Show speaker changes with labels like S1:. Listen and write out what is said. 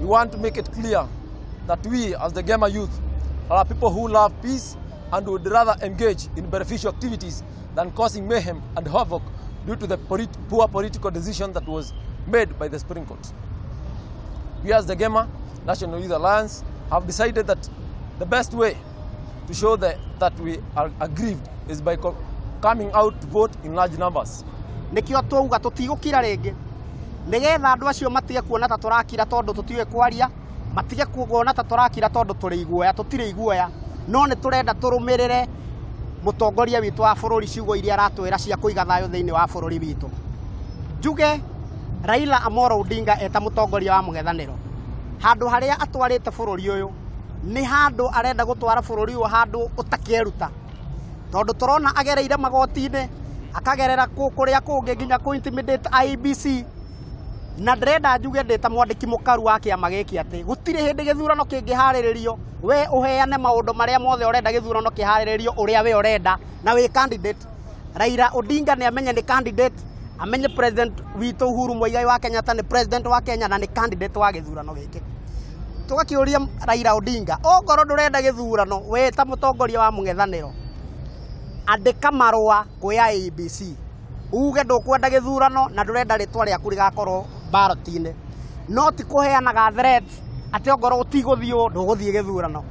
S1: We want to make it clear that we, as the Gema youth, are people who love peace and would rather engage in beneficial activities than causing mayhem and havoc due to the poor political decision that was made by the Supreme Court. We as the Gema National Youth Alliance have decided that the best way to show that we are aggrieved is by coming out to vote in large numbers.
S2: Nĩkĩo twauga tũtigũkira rĩngĩ, nĩgetha andũ acio matige kuona ta tũrakira tondũ tũtiũĩ kwaria, matige kuona ta tũrakira tondũ tũrĩ iguoya. Tũtirĩ iguoya, no nĩ tũrenda tũrũmĩrĩre mũtongoria witũ wa bũrũri, ciugo iria aratwĩra cia kũiga thayũ thĩinĩ wa bũrũri witũ. Njuge Raila Amolo Odinga eta mũtongoria wa mũng'ethanĩro, handũ harĩa atwarĩte bũrũri ũyũ nĩ handũ arenda gũtwara bũrũri ũyũ handũ ũtakĩeruta, tondũ tũrona agereire magoti-inĩ, akagerera kũrĩa kũngĩ nginya kũ intimidate IEBC. Na ndĩrenda njuge ndĩ ta mwandĩki mũkaru wa kĩama gĩkĩ atĩ gũtirĩ hĩndĩ gĩthurano kĩngĩharĩrĩrio we ũheane maũndũ marĩa mothe ũrenda gĩthurano kĩharĩrĩrio ũrĩa we ũrenda na wĩ candidate. Raila Odinga nĩ amenye nĩ candidate, amenye president witũ Uhuru Muigai wa Kenyatta nĩ president wa Kenya na nĩ candidate wa gĩthurano gĩkĩ. Tũgakĩũria Raila Odinga, ongorwo ndũrenda gĩthurano, we ta mũtongoria wa mũng'ethanĩro, andĩka marũa kwĩ IEBC uge ndũkwenda gĩthurano na ndũrenda rĩtwa rĩaku rĩgakorwo ballot-inĩ, no ti kũheanaga threat atĩ ongorwo ũtigũthiĩ ũũ ndũgũthiĩ gĩthurano.